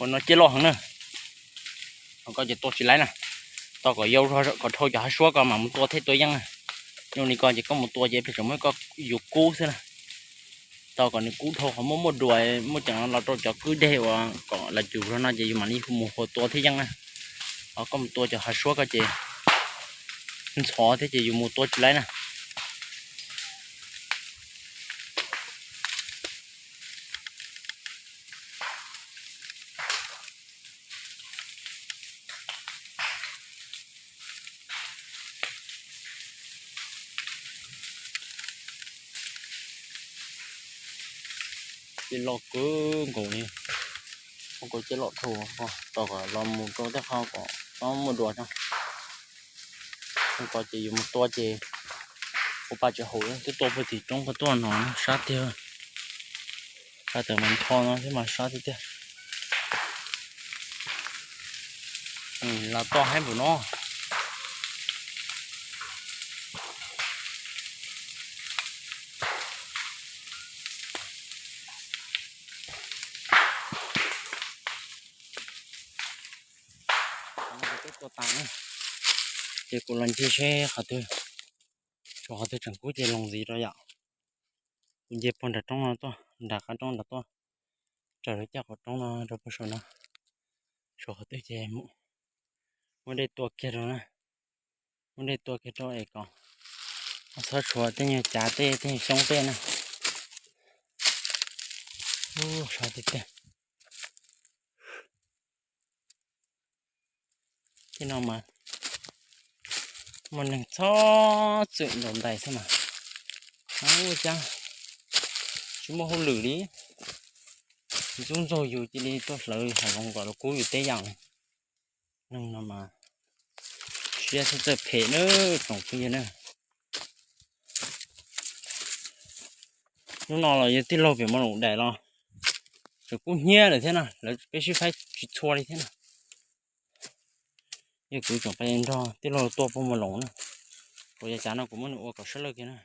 Ua no ciaj loj heev na. Koj ces tua tsis laib na. Tos kom yau kom dhau cov hav suab koj mam mus tua thiaj tua yeej na. Yog li koj ces koj mus tua ces plig tseem muab koj yus kub xwb na. Tos kom nws kub dhau qhov muaj muaj duas muaj ceem los rau cov kwj deg uas kom los cum zog no ces yus mam li mus hua tua thiaj yeej na. Ho koj mus tua cov hav suab koj ces ntxhov thiab ces yus mus tua tsis laib na. Ces loj kawg nkaus li, ua ko ces loj dhau, tos kom los mus rau tej qho kom txhob muaj dua tso. Ua ko ces yus mus tua ces ua pa tsis haum, twb tua puag tim roob ko tuaj no sab tiag. Sab tawm mas nrho no thiab mas sab tiag tiag. Los toj haib npaum no. Twb tua tas na, ces kuv los ncig seb qhov twg, tshuav qhov twg tseem kub ces los ntxiv rau yom. Kuv nce puag nram roob no tuaj, nram qab roob nram tuaj, raws lawv caj qaum roob no rau puag saum no, tshuav qhov twg ces muab dej tua kiag rau na, muab dej tua kiag rau es kom txhob tshuav tej nyuag cav tej tej nyuag xyoob tej na. Ub, sab tiag tiag. Tej no mas muaj neeg txhob txwm ntaus ntais xwb mas. Ub, cas tsis muaj hauj lwm li. Ntxub ntxaug yus cia li tuaj hlawv hav zoov kom los kub yus teb yam li. Neeg no mas siab txhob txawj phem na, tsoom phooj ywg na. Hnub no los yog tij laug pem Mos Loos daim los tseem kub hnyiab lawm thiab na, lawv peb sib faib tsis txhua li thiab na. Yog kuv tseem pais nrog tij laug tuaj puag Mos Loos na, kuv yav cav no kuv muab nws ua kom sab lawj kiag na.